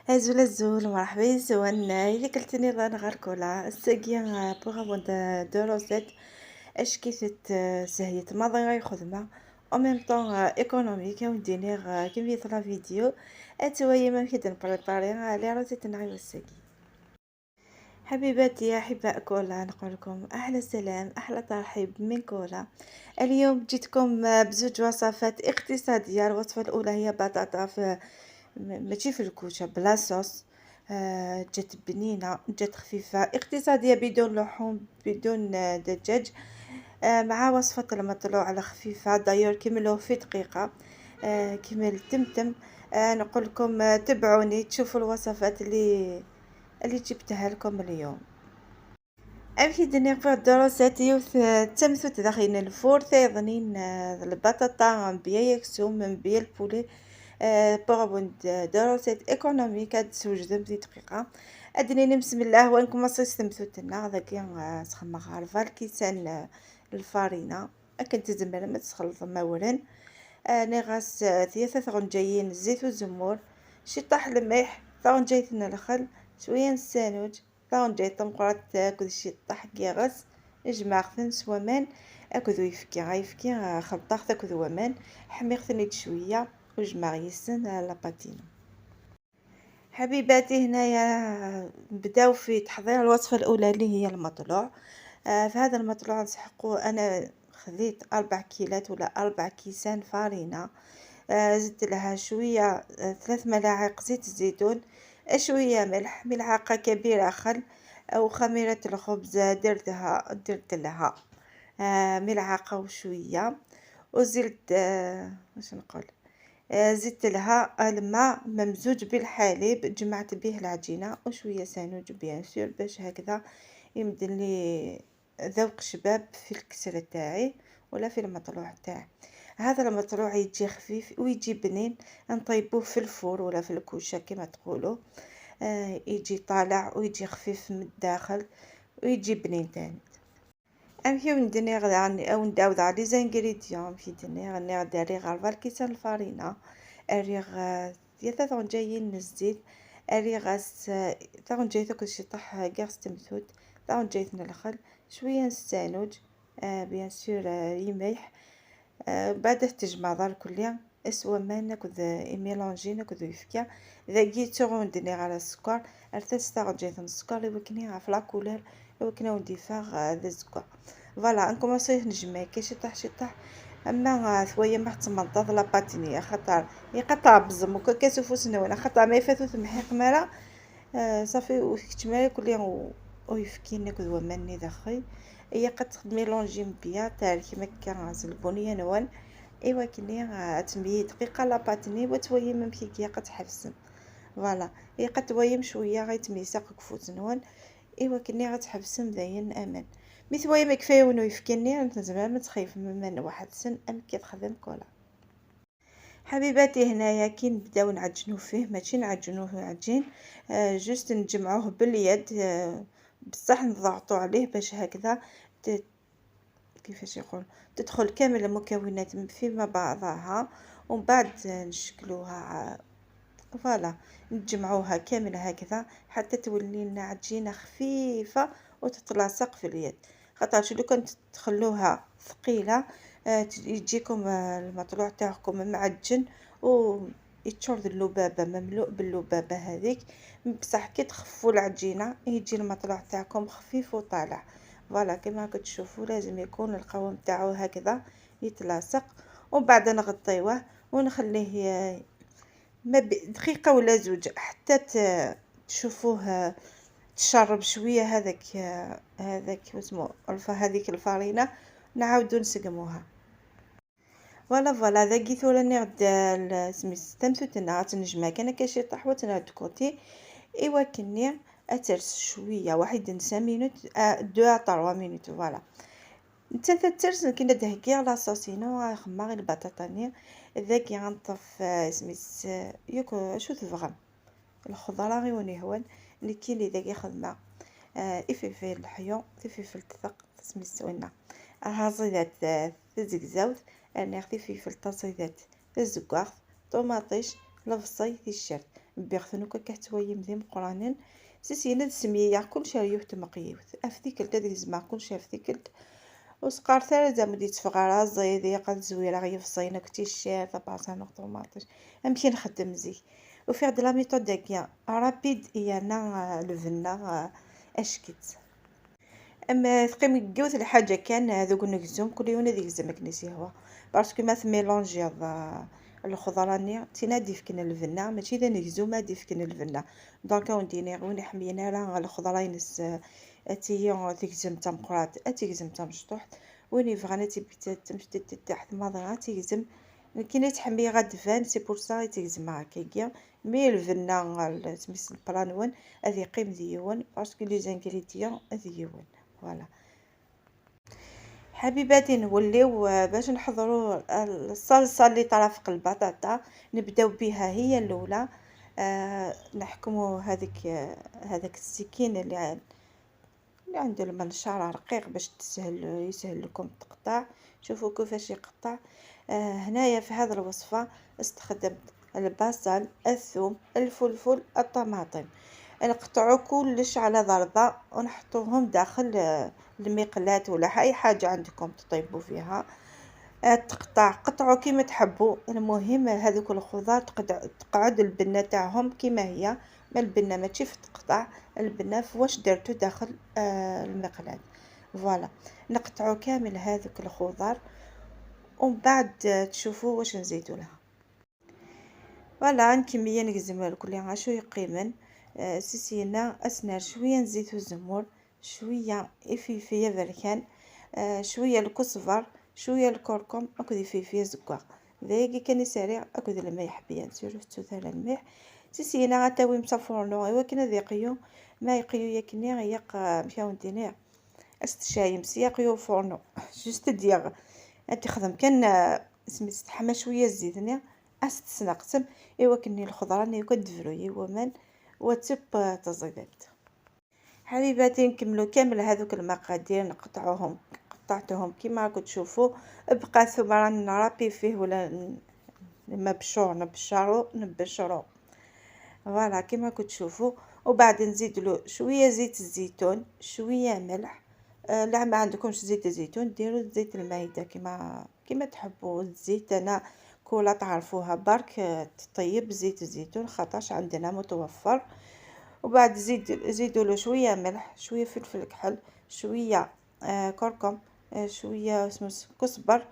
Azul azul, مرحبا يسون إلا كلتني راه غير كولا الساقية pour avoir deux recettes اش كي سهيت ماضي غير خدمة en même temps économique ودينيغ كمية la vidéo اتويا ما كي ن préparer les recettes نغير الساقي. حبيباتي احباء كولا، نقول لكم احلى سلام، احلى ترحيب من كولا. اليوم جيتكم بزوج وصفات اقتصاديه. الوصفة الاولى هي بطاطا في ماشي في الكوشة بلا صوص، جات بنينه، جات خفيفه، اقتصاديه، بدون لحوم، بدون دجاج، مع وصفه المطلوع الخفيفة d'ailleurs كملوه في دقيقه، كمل تمتم. نقول لكم تبعوني تشوفوا الوصفات اللي جبتها لكم اليوم. أمشي دنيا في الدروسات يوث تمثوت داخلين ال four ثيضنين البطاطا بيا يكسوم بيا ال poulet pour deux recettes économiques تسوجدم في دقيقة. أدنيني بسم الله وانكم تمثوتنا ذاك سخما غارفا الكيسان الفارينة أكن تزمر ما تسخلط ما ورن نغاس ثلاثة غنجايين زيت وزمور، شي طاح الملح، ثغنجايتنا الخل، شوية السانوج، ثغنجايت تمقرات كل شي طاح كيغس جمعتن سوامان اكدو يفكي غيفكي خلطاخ اكدو ومان حميختني شوية وجمع يسن la pâte ينو. حبيباتي، هنايا نبداو في تحضير الوصفة الأولى اللي هي المطلوع. في هذا المطلوع نسحقو، أنا خذيت 4 كيلات ولا 4 كيسان فارينة، زدت لها شوية 3 ملاعق زيت الزيتون، شوية ملح، ملعقة كبيرة خل أو خميرة الخبز، درت لها ملعقة وشوية، وزدت واش نقول زدت لها الماء ممزوج بالحليب، جمعت به العجينة، وشوية سانوج bien sûr باش هكذا يمدلي ذوق شباب في الكسرة تاعي ولا في المطلوع تاعي. هذا المطلوع يجي خفيف ويجي بنين، نطيبوه في ال four ولا في الكوشة كما تقولوا، يجي طالع ويجي خفيف من الداخل ويجي بنين تاني. امشيو ندني غدا او نداود على les ingrédients في دني غني غدا ريغ 4 كيسان الفارينة، اريغ ثلاثة ثغنجايين الزيت، اريغ ثغنجايت كلشي طاح كاع تمثوت، ثغنجايت الخل، شوية السانوج، bien sûr يميح. بعد تجمع دار كليا اسوا ما ناكل mélanger ناكل يفكا ذاكي تغوندني على السكر ارتاس ثغنجايت السكر يوكني غف la couleur يوكني وندي فاغ ذا السكر. voilà، ن commencer نجمع كي شطح شطح اما ثويا ما تمنطض la pâte ني خاطر يقطع بزم وكاسو سنونا خاطر ما يفاتو تمحي قمارة صافي وكتماري كل ويفكي ناكل وماني داخل هي قد mélanger bien تاع كيما كان البنية نوان. ايوا كني تمي دقيقة la pâte ني وتويم ممكن قد تحبسن. voilà، هي قد تويم شوية غيتميساق كفوت نوان. ايوا كني غتحبسن داين امان مي ثويم كفاية ونو يفكني زعما ما تخيف من واحد سن ام كي تخدم كولا. حبيباتي، هنايا كي نبداو نعجنو فيه، ماشي نعجنوه عجين، juste نجمعوه باليد، بصح نضغطو عليه باش هكذا كيفاش يقول تدخل كامل المكونات فيما بعضها، ومن بعد نشكلوها. voilà، نجمعوها كامل هكذا حتى تولي لنا عجينه خفيفة وتتلاصق في اليد، خاطر لو كان تخلوها ثقيلة يجيكم المطلوع تاعكم معجن و يتشرد اللبابه، مملوء باللبابه هذيك. بصح كي تخفوا العجينة يجي المطلوع تاعكم خفيف وطالع. voilà، كما راكم تشوفوا لازم يكون القوام تاعو هكذا يتلاصق، ومن بعد نغطيوه ونخليه ما دقيقة ولا زوج حتى تشوفوه تشرب شوية هذاك واسمو هذيك الفارينه، نعاودو نسقموها. voilà voilà، ذاكي ثورا غدا سميت تمثوتنا غتنجمع كان كاشي طحوة de côté. ايوا كني اترس شوية واحد 5 minutes، 2 à 3 minutes. voilà، نتا ترس كي ندهكي la sauce ينو خما غير البطاطا ني ذاكي غنطف سميت ياك شو تبغى الخضرة غير وني هوان اللي ذاكي خدمة إفيفي الحيو تفيفل تثق سميت وينا هازيدات تزقزاوت انا تفيفل تصيدات تزقاغ طوماطيش البصل تيشرت. بيغثنو كحتوايم ذي مقرانين سيسينا سمية كلشي ريوت مقيوت افتيكلت هذيك زعما كلشي افتيكلت وسقار ثلاث زعما دي تفغ زيدي قد زويره غير فصينا كنتي الشار طبعا طوماطيش امشي نخدم زيك وفي هاد la méthode داكيا rapide يانا الفنا اشكت اما ثقيم كيوت الحاجة كان هذوك نكزوم كل يوم هذيك زعما كنسي هو parce que ما تميلونجي الخضراني تينا ديفكن الفنا ماشي ذا نكزوم ما ديفكن الفنا donc ونديني وين حمينا راه الخضرة ينس اتي تيكزم تمقرات اتيكزم تمشطوح وين يبغانا تيبت تمشي تحت ماضي تيكزم كاين تحمي غاد فان c'est pour ça تيكزم هكاكيا mais الفنا سميت ال plat نون هذه يقيم ديون parce que les ingrédients ديون voilà. حبيباتي نوليو باش نحضروا الصلصه اللي ترافق البطاطا، نبداو بها هي الاولى. نحكموا هذاك السكين اللي عنده المنشار رقيق باش يسهل لكم التقطاع. شوفوا كيفاش يقطع. هنايا في هذه الوصفة استخدمت البصل، الثوم، الفلفل، الطماطم. نقطعو كلش على ضربه ونحطوهم داخل المقلاة ولا اي حاجة عندكم تطيبوا فيها. تقطع قطعوا كيما تحبوا، المهم هذوك الخضار تقعد البنه تاعهم كيما هي، ما البنه ماشي في التقطاع، البنه في واش درتو داخل المقلاة. voilà نقطعو كامل هذوك الخضار ومن بعد تشوفوا واش نزيدو لها. voilà كمية نقزم الكل عاشو يقيمن. سيسينا اسنار شوية نزيتو الزمور، شوية افيفيه بركان، شوية الكزبر، شوية الكركم، اكو فيفيه زكوا ذاكي كان سريع اكو الملح bien sûr ثلاث الملح. سيسينا غتاوي مصفورنو ايوا كنا ذيقيو ما يقيو ياكني غيق مشاو نديني استشايم سياقيو فورنو juste ديغ تخدم كان سميت تحمى شوية الزيت استسنقتم ايوا كني الخضرة ني كدفروي ومن وتب تزيدات. حبيباتي نكملو كامل هذوك المقادير نقطعوهم، قطعتهم كيما راكم تشوفوا. بقى ثم راني نرابي فيه ولا مبشور نبشرو voilà كيما راكم تشوفوا. وبعد نزيد له شوية زيت الزيتون، شوية ملح. لا ما عندكمش زيت الزيتون ديروا زيت المائدة كيما تحبوا. الزيت انا كولا تعرفوها برك تطيب زيت الزيتون خاطرش عندنا متوفر. وبعد زيدوا له شوية ملح، شوية فلفل كحل، شوية كركم، شوية كزبر،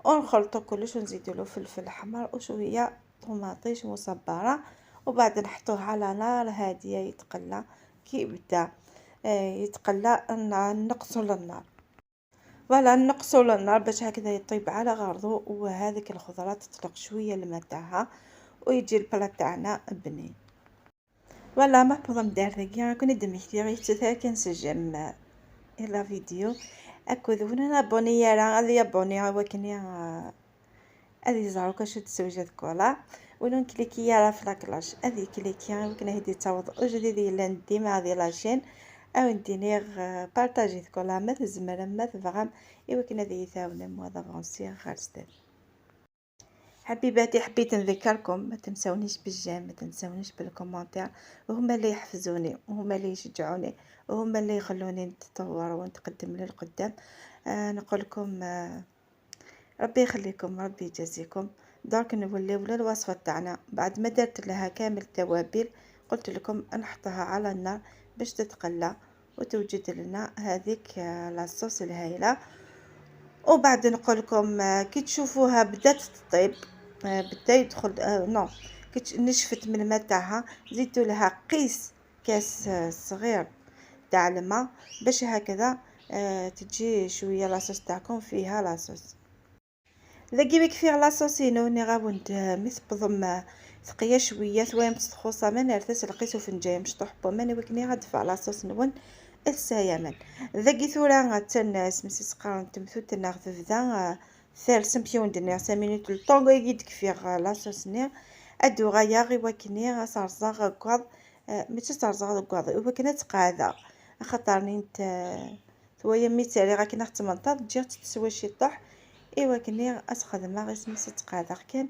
ونخلطو كلش ونزيدوا له فلفل احمر وشوية طوماطيش مصبره. وبعد نحطوه على نار هادية يتقلى. كي يبدا يتقلى نقصوا للنار. voilà نقصوا للنار باش هكذا يطيب على غرضه، وهذيك الخضرة تطلق شوية الماء تاعها ويجي ال plat تاعنا بنين. voilà ما بغم دار ذاك كون دمجتي غير كنسجم la vidéo اكو ذونا abonner راه غادي abonner وكني هذه زعما كاش تسوجد كولا ونون كليكي راه في la cloche هذه كليكي وكنا هدي تعوض جديد يلان ديما هذه la chaîne او ندينيغ بارطاجي كولا ما تزمر ما تفغم ايوا كنا ذي ثاونا مو avancer غير ستاد. حبيباتي حبيت نذكركم ما تنسونيش بال j'aime، ما تنسونيش بال commentaire، وهما اللي يحفزوني وهما اللي يشجعوني وهما اللي يخلوني نتطور ونتقدم للقدام. نقول لكم ربي يخليكم ربي يجازيكم. درك نوليو للوصفه تاعنا. بعد ما درت لها كامل التوابل قلت لكم نحطها على النار باش تتقلى وتوجد لنا هذيك la sauce الهايله. وبعد نقول لكم كي تشوفوها بدات تطيب، بدا يدخل non كي نشفت من الماء تاعها زيدوا لها قيس كاس صغير تاع الماء باش هكذا تجي شوية la sauce تاعكم فيها la sauce. ذاكي بك la sauce نوني غاوند ميس بضم ثقيه شوية ثوام تخوصه من ارتس لقيتو فنجان مشطوح بومان وكني غادفع la sauce نون السيامن. ذاكي ثورا غتن سميتي سقارن تمثوت ناخذ ثالث مشيو ندير 5 minutes le temps يدك فيه la sauce ني ادو غايا غي وكني غصرزغ كواض ماشي صرزغ كواض وكنا تقاعده خاطر نينت ثويا ميتالي غا كنا تمنطاد تجي تسوى شي طح ايوا كني اسخدم غير سميتي تقاعده كان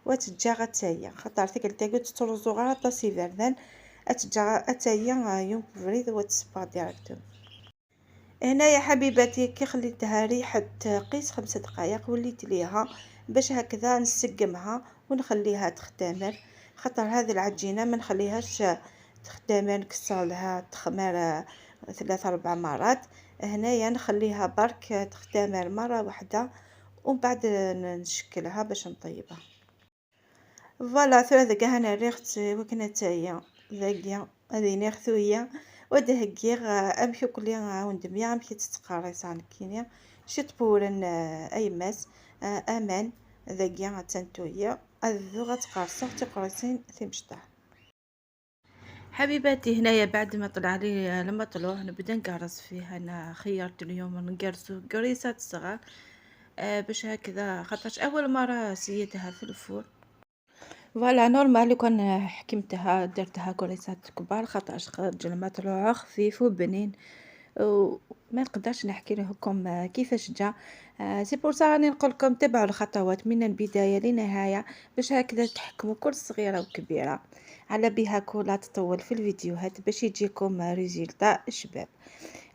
وتجا غتايا خاطر ثقل قلت ترزو غير طاسي فردان اتجا اتايا يوم بريد وتسبا directement. هنايا حبيباتي كي خليتها ريحت قيس 5 دقائق وليت ليها باش هكذا نسقمها ونخليها تختمر، خاطر هذه العجينة ما نخليهاش تختمر نكسر لها تخمر 3-4 مرات. هنايا نخليها برك تختمر مرة واحدة ومن بعد نشكلها باش نطيبها. voilà ثلاثة كاع انا ريحت وكنا تايا ذاكيا هذه نيرثويا ودهكيغ امشي كلي وندميا امشي تتقريص عن كينيا شي طبورن ايماس امان ذاكيا تنتويا اذو غتقرصو تقرصين ثمشطح. حبيباتي هنايا بعد ما طلع لي المطلوع نبدا نقرص فيه. انا خيرت اليوم نقرصو قريصات صغار باش هكذا، خاطرش اول مرة سيتها في ال four. voilà normal لو كان حكمتها درتها كريسات كبار، خاطرش خرج المطلوع خفيف وبنين وما نقدرش نحكي لكم كيفاش جا. c'est pour ça راني نقول لكم تبعوا الخطوات من البداية للنهاية باش هكذا تحكموا كل صغيرة وكبيره، على بها كلها تطول في الفيديوهات باش يجيكم résultat شباب.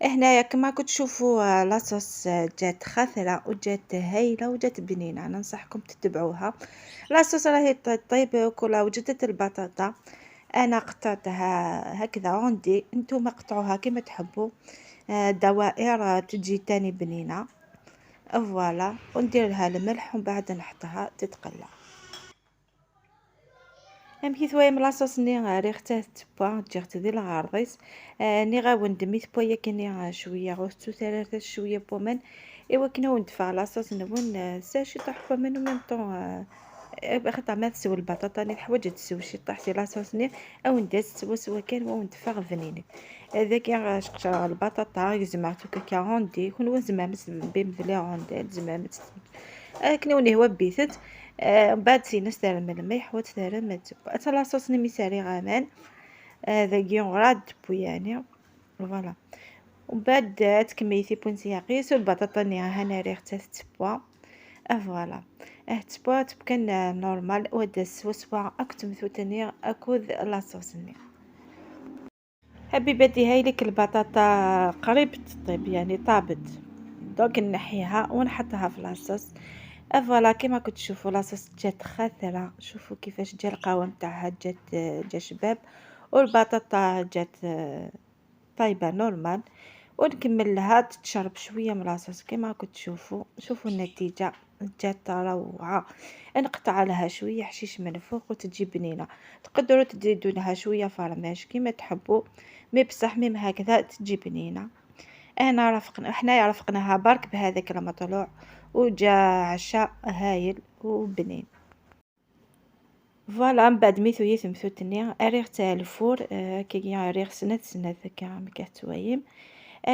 هنايا كما كنتو تشوفوا la sauce جات خاثره وجات هايلة وجات بنينه، انا ننصحكم تتبعوها. la sauce راهي طيب وكلها وجدت البطاطا انا قطعتها هكذا en dés، نتوما قطعوها كما تحبوا، دوائر تجي تاني بنينه. voilà وندير لها الملح ومن بعد نحطها تتقلى. امكي ثوايم la sauce ني ريحته تبا جات ديال الغرضيس ني غاون دميت بويا كني شوية غوستو ثلاثة شوية بومن ايوا كنا وندفع la sauce نون ساشي طاح بومن و même temps خاطر ما تسوي البطاطا ني حوايج تسوي شي طاح سي la sauce ني او نداس سوا سوا كان وندفع فنيني هذاك شقشر البطاطا زعما كا en dés كون زعما بين les rondelles زعما كنوني هو بيثت. من بعد سينا ثارم الملح وتثارم تا la sauce ني ميساري غامان ذاكي غراد بوياني voilà. ومن بعد تكميتي بونسياقيس والبطاطا ني هنا ريحتها تبوا voilà تبوا تبكن normal ودس وسوا اكتم ثوتني اكوذ la sauce ني. حبيباتي هاي لك البطاطا قريب تطيب يعني طابت، donc نحيها ونحطها في la sauce. voilà كيما كنتو تشوفوا la sauce جات خاثره، شوفوا كيفاش جا القوام تاعها جات جا شباب، والبطاطا جات طايبه normal. ونكمل لها تتشرب شوية من la sauce كيما كنتو تشوفوا. شوفوا النتيجة جات روعه. نقطع لها شوية حشيش من فوق وتجي بنينه، تقدروا تزيدوا لها شوية فرماج كيما تحبوا، mais بصح même هكذا تجي بنينه. انا رافقنا حنايا رافقناها برك بهذاك المطلوع وجا عشاء هايل وبنين. voilà من بعد ميثو يثمثوتني اريغ تاع ال four كي اريغ سنات سنات كا مكاتوايم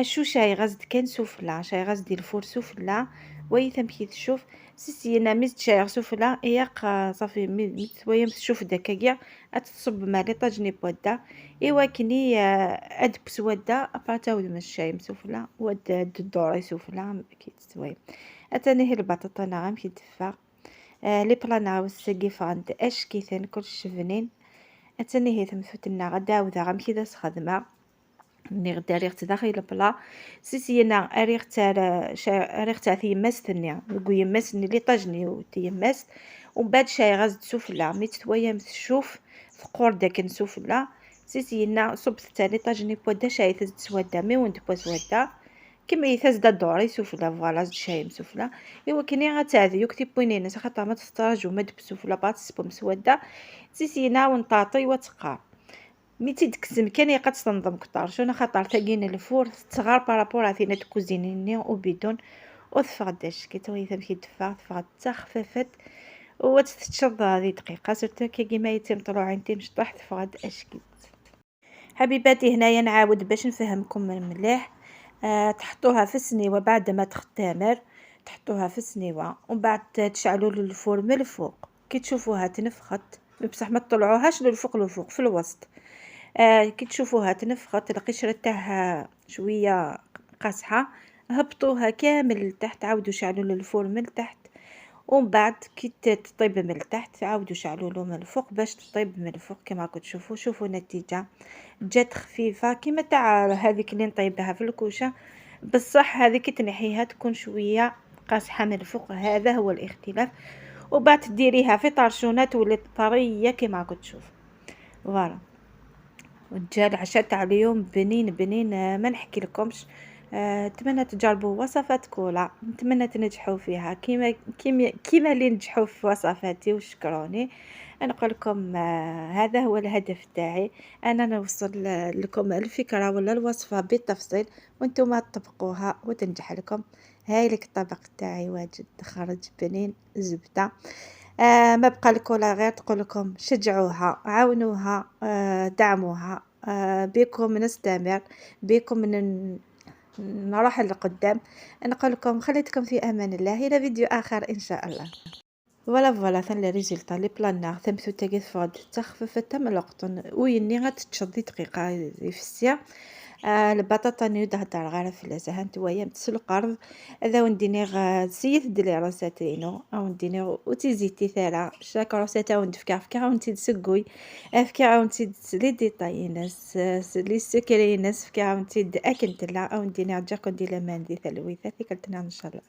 شو شاي غاز كان سفلى شاي غاز ديال ال four سفلى ويثم كي تشوف سيسينا ميز شاي سفلى ياق صافي ميتوايم تشوف داك كاع اتصب مع لي طاجني بودا ايوا كني اد بسودا ابا من الشاي مسفلى ود الدوري سفلى كي تتوايم. اتاني هي البطاطا نعم كي تفا les plats ناو السقي فغند اش كيثن كلش بنين. اتاني هي ثمثوتنا غدا وذا غام كي داس خدمة ني غدا ريغت داخل ال plat سيسينا اريغ اريغ تاع تيماس ثنيا نقول يماس ني لي طاجني وتيماس ومن بعد شاي غاز سفلى مي تتويم تشوف ثقور داك نسفلى سيسينا صبت تاني طاجني بودا شاي تزد سوادا مي وند بوا سوادا كيما يتزدا دوري سفلى voilà زد شاي مسفلى ايوا كني غتعذي يوك تيبوينين خاطر ما تستراجو ما دبسو في لاباط سبو مسوده سيسينا ونطاطي وتقار مي تيدكسم كان يقد تنظم كتار شنو خاطر تاكين ال four تصغر par rapport عثينا تكوزينيني وبدون وثفغداش كي توي تمشي تفا تفغد تا خفافت وتتشض هذه دقيقة surtout كي ما يتم طلوع انتي مشطح تفغد اشكيت. حبيباتي هنايا نعاود باش نفهمكم مليح. تحطوها في السنيوه بعد ما تختمر تحطوها في السنيوه ومن بعد تشعلوا ال four من الفوق كي تشوفوها تنفخت بصح ما تطلعوهاش للفوق للفوق في الوسط. كي تشوفوها تنفخت القشرة تاعها شوية قاصحة هبطوها كامل لتحت، عاودوا شعلوا ال four من تحت ومن بعد كي تطيب من التحت عاودوا شعلوا له من الفوق باش تطيب من الفوق كما راكم تشوفوا. شوفوا النتيجة جات خفيفة كيما تاع هذيك اللي نطيبها في الكوشة، بصح هذيك تنحيها تكون شوية قاصحة من الفوق، هذا هو الاختلاف. وبعد ديريها في طرشونه تولي طرية كيما راكم تشوفوا. voilà جا العشاء تاع اليوم بنين بنين، ما نحكي لكمش. نتمنى تجربوا وصفات كولا، نتمنى تنجحوا فيها كيما اللي نجحوا في وصفاتي وشكروني. نقول لكم هذا هو الهدف تاعي، انا نوصل لكم الفكرة ولا الوصفة بالتفصيل وانتم تطبقوها وتنجح لكم. هايلك الطبق تاعي واجد خرج بنين زبدة. ما بقى الكولا غير تقول لكم شجعوها، عاونوها، دعموها، بكم نستمر، بكم نروح لقدام. نقول لكم خليتكم في امان الله، الى فيديو اخر ان شاء الله. voilà voilà ثان les résultats les plans ثمثو تاقي فغد تخفف تم القطن ويني غتتشدي دقيقة يفسيا. البطاطا نيو هدر غير فلاس هانتوايا تسلقرض هذا ونديني سيت دلي recette ينو او نديني وتيزيتي ثارا chaque recette او ندفكا فكا ونتي تسقوي افكا ونتي les détails ناس les secrets ناس فكا ونتي اكنتلا او نديني عجاكم دي لامان دي ثلويثة ثيكلتنا ان شاء الله.